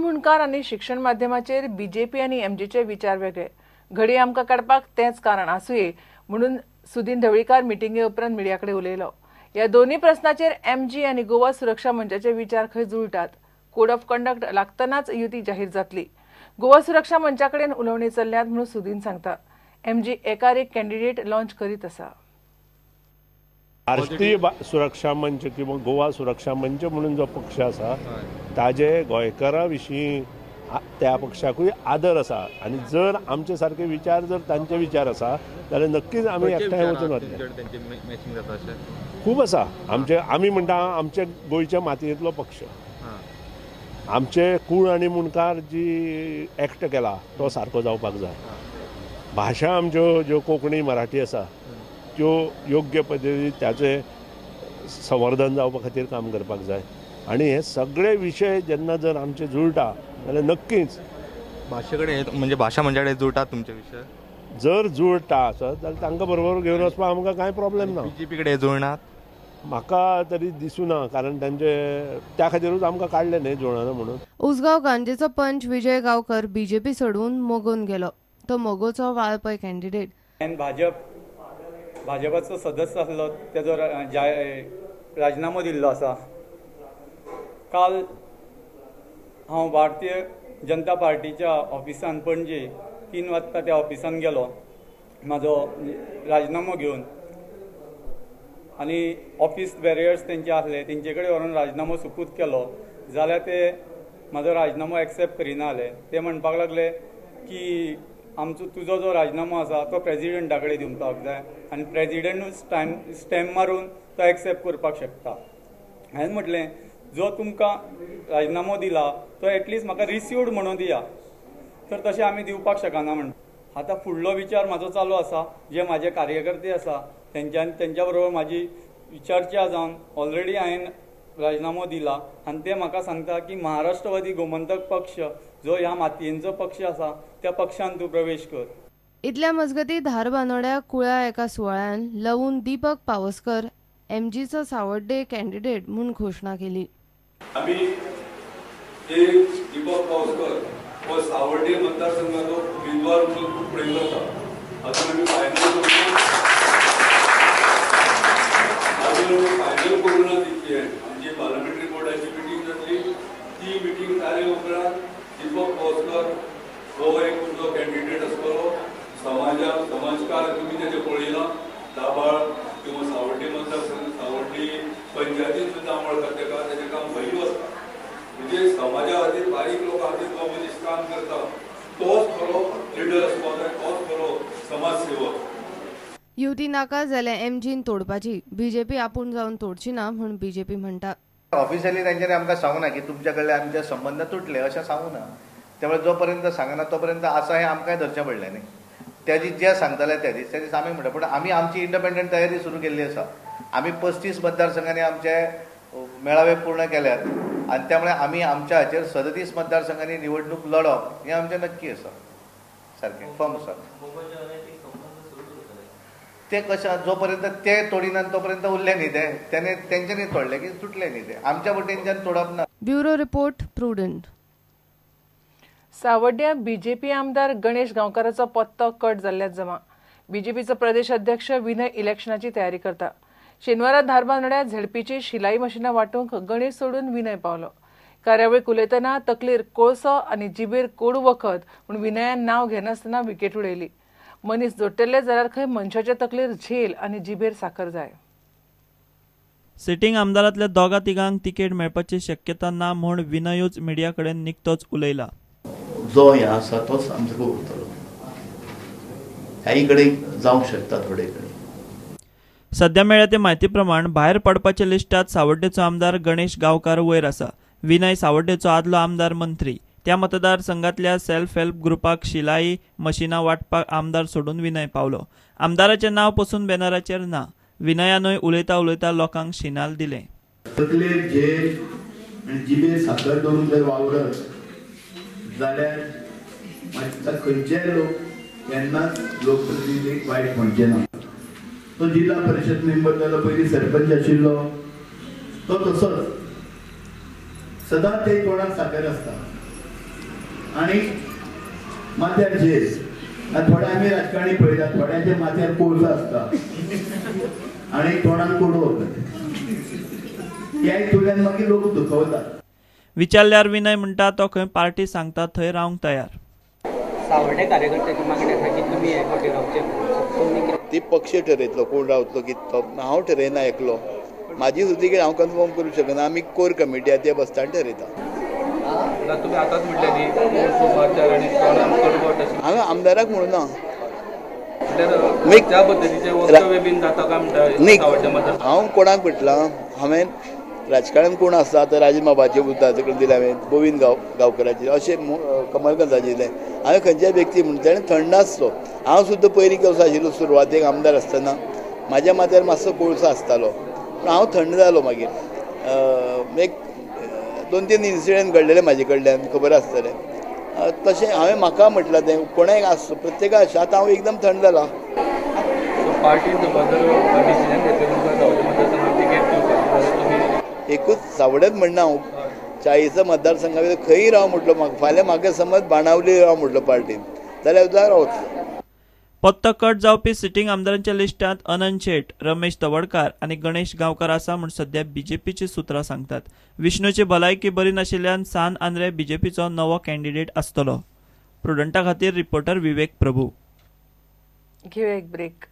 मुंडकार आनी शिक्षण माध्यमाचेर बीजेपी आनी एमजीचे विचार वेगळे, घडये आमकां काडपाक तेंच कारण आसुये म्हणून सुदीन ढवळीकार मिटिंगे उपरांत मिडिया कडेन उलयलो. ह्या दोन्ही प्रश्नाचेर एमजी आनी गोवा सुरक्षा मंचाचे विचार खंय जुळटात. कोड ऑफ कंडक्ट लागतनाच युती जाहीर जातली. गोवा सुरक्षा मंचा कडेन उलोवणी चल्ल्यात म्हणून सुदीन सांगता. एमजी एकार एक कॅन्डिडेट लॉन्च करीत आसा. राष्ट्रीय सुरक्षा मंच किंवा गोवा सुरक्षा मंच म्हणून जो पक्ष आसा ताजे गोंयकारां विशीं त्या पक्षाकूय आदर आसा आनी जर आमचे सारके विचार जर तांचे विचार आसा जाल्यार नक्कीच आमी एकठांय वचून वतले. खूब आसा आमचे, आमी म्हणटा आमचे गोंयच्या मातयेंतलो पक्ष, आमचे कूळ आनी मुंडकार जी एक्ट केला तो सारको जावपाक जाय. भाशा आमच्यो ज्यो कोंकणी मराठी आसा त्यो योग्य पद्दतीन ताचें संवर्धन जावपा खातीर काम करपाक जाय आनी हे सगळे विशय जेन्ना जर आमचे जुळटा जाल्यार नक्कीच भाशे कडेन म्हणजे भाशा म्हणजे जुळटा तुमचे विशय जर जुळटा आसत जाल्यार तांकां बरोबर घेवन वचपाक आमकां कांय प्रॉब्लेम ना. बीजेपी कडेन जुळनात म्हाका तरी दिसूना, कारण तांचे त्या खातीरूच आमकां काडलें न्ही जुळना म्हणून. उसगांव गांजेचो पंच विजय गावकर बीजेपी सोडून मोगोन गेलो. तो मोगोचो वाळपय कॅन्डिडेट. भाजपाचो सदस्य आसलो तेजो राजीनामो दिल्लो आसा. काल हांव भारतीय जनता पार्टीच्या ऑफिसान पणजे 3 वाजता त्या ऑफिसान गेलो म्हाजो राजीनामो घेवन आनी ऑफिस बॅरियर्स तेंचे आसले तेंचे कडेन व्हरून राजीनामो सुपूत केलो. जाल्यार ते म्हाजो राजीनामो एक्सेप्ट करिना जाले. ते म्हणपाक लागले की आमचो तुजो जो राजीनामो आसा तो प्रेजिडेंटा कडेन दिवपाक जाय आनी प्रेजिडेंटूच स्टॅम्प मारून तो एक्सेप्ट करपाक शकता. हांवें म्हटलें जो तुमकां राजीनामो दिला तो एटलिस्ट म्हाका रिसिव्ड म्हणून दिया, तर तशें आमी दिवपाक शकना म्हण. आतां फुडलो विचार म्हाजो चालू आसा, जे म्हाजे कार्यकर्ते आसा तेंच्या बरोबर म्हाजी चर्चा जावन ऑलरेडी हांवें राजीनामो दिला आनी ते म्हाका सांगता की महाराष्ट्रवादी गोमंतक पक्ष जो ह्या मातयेंचो पक्ष आसा त्या पक्षान तूं प्रवेश कर. इतल्या मजगती धारबानोड्या कुळ्या एका सुवाळ्यान लवून दीपक पावसकर एमजीचो सावड्डे कॅन्डिडेट म्हूण घोशणा केली. आमी एक दीपक पावसकर हो सावड्डे मतदारसंघाचो उमेदवार म्हणून फुडें करता. अजून आमी फायनल करूं ना तितली. आमची पार्लमेंटरी बोर्डाची मिटींग जातली, ती मिटींग जाले उपरांत दीपक पावसकर हो एक तुमचो कॅन्डिडेट आसतलो. समाजाक समाजकार तुमी तेजें पळयलां, दाबाळ किंवा सावड्डे मतदारसंघ सावड्डे पंचायतीन सुद्दां वळखात तेका, तेजें काम भरीव आसता. म्हणजे समाजा खातीर बारीक लोकां खातीर तो मनीस काम करता, तोच खरो लिडर आसपाक जाय, तोच खरो समाजसेवक. युती नाका जाल्यार एमजीन तोडपाची, बीजेपी आपूण जावन तोडची ना म्हूण बीजेपी म्हणटा. ऑफिशियली तांच्यांनी आमकां सांगूना की तुमच्या कडले आमचे संबंद तुटले अशें सांगूना. त्यामुळे जोपर्यंत सांगना तोपर्यंत आसा हें आमकांय धरचें पडलें न्ही. त्या दीस जे सांगताले त्या दीस आमी म्हणटा, पूण आमी आमची इंडिपेंडंट तयारी सुरू केल्ली आसा. आमी 35 मतदारसंघांनी आमचे मेळावे पूर्ण केल्यात आनी त्यामुळे आमी आमच्या हाचेर 37 मतदारसंघांनी निवडणूक लढप हें आमचें नक्की आसा, सारकें फर्म आसा. ते कशें जोपर्यंत ते तोडिना तोपर्यंत उरले न्ही ते, तेंच्यांनी तोडले की तुटले न्ही ते, आमच्या वटेनच्यान तोडप ना. Bureau report, Prudent. सावड्ड्या BJP आमदार गणेश गांवकाराचो पत्तो कट जाल्ल्यात जमा. बीजेपीचो प्रदेश अध्यक्ष विनय इलेक्शनाची तयारी करता. शेनवारा धारबांदोड्या झेडपीची शिलाई मशिनां वांटूंक गणेश सोडून विनय पावलो. कार्यावळीक उलयतना तकलेर कोळसो आनी जिबेर कोडू वखद म्हूण विनयान नांव घेनासतना विकेट उडयली. मनीस जोडटले जाल्यार खंय मनशाच्या तकलेर झेल आनी जिबेर साखर जाय. सिटींग आमदारांतल्या दोगा तिगांक तिकेट मेळपाची शक्यता ना म्हूण विनयूच मिडिया कडेन निकतोच उलयला. जो हे आसा तोच आमचो उरतलो, ह्याय कडेन जावंक शकता थोडे कडेन. सध्या मेळ्ळ्या ते म्हायती प्रमाण भायर पडपाच्या लिस्टात सावड्डेचो आमदार गणेश गांवकार वयर आसा. विनय सावड्डेचो आदलो आमदार मंत्री. त्या मतदारसंघातल्या सेल्फ हेल्प ग्रुपाक शिलाई मशिनां वांटपाक आमदार सोडून विनय पावलो. आमदाराचें नांव पसून बॅनराचेर ना. विनयानूय उलयता उलयता लोकांक शिनाल दिलें. तकलेर झेल आनी जिबेर साकर दवरून जर वावरत जाल्यार मागीर खंयचेय लोक केन्नाच लोकप्रतिनिधीक वायट म्हणचे ना. तो जिल्हा परिशद मेंबर जालो, पयलीं सरपंच आशिल्लो, तो तसोच सदांच ते तोंडाक साकर आसता. आनी माथ्यार झेज. थोडे आमी राजकारणी पळयतात, थोड्यांच्या माथ्यार कोळसो आसता आनी तोंडान कोडो वता, त्या हितूंतल्यान मागीर लोक दुखवतात. विचारल्यार विनय म्हणटा तो खंय पार्टी सांगता थंय रावंक तयार. सावर्डे कार्यकर्त्याची मागणी आसा की तुमी हे फावटी रावचे. ती पक्ष ठरयतलो कोण रावतलो कितें तो, हांव ठरयना एकलो, म्हाजी सुद्दां कितें हांव कन्फर्म करूंक शकना. आमी कोर कमिटी आसा ते बसता आनी ठरयता. तुमी आतांच म्हटलें न्ही हांवें आमदाराक म्हणूं ना, त्या पद्दतीचें वक्तव्य बीन जाता काय म्हणटा. हांव कोणाक म्हटलां, हांवें राजकारणान कोण आसा तर राजन बाबाचें उरता करून दिलें हांवें, गोविंद गांवकराचें, अशें कमलकांताचें दिलें हांवें. खंयच्याय व्यक्ती म्हणून तेणें थंड आसचो. हांव सुद्दां पयलीं कसो आशिल्लो सुरवातेक आमदार आसतना म्हाज्या माथ्यार मातसो कोळसो आसतालो, पूण हांव थंड जालो मागीर. एक 2-3 इन्सिडंट घडलेले म्हाजे कडल्यान खबर आसतलें. तशें हांवें म्हाका म्हटलां तें कोणाक आसचो प्रत्येका आसचें. आतां हांव एकदम थंड जाला. एकूच सावड्यात म्हणना हांव, 40 मतदारसंघा भितर खंयी राव म्हटलो, म्हाका फाल्यां म्हाका समज बाणावली राव म्हटलो पार्टीन जाल्यार सुद्दां रावतलो. पत्तो कट जावपी सिटींग आमदारांच्या लिस्टांत अनंत शेट, रमेश तवडकार आनी गणेश गांवकार आसा म्हूण सध्या बीजेपीची सुत्रां सांगतात. विष्णूची भलायकी बरी नाशिल्ल्यान सान आंद्रे बीजेपीचो नवो कॅन्डिडेट आसतलो. प्रुडंटा खातीर रिपोर्टर विवेक प्रभू. घेवया एक ब्रेक.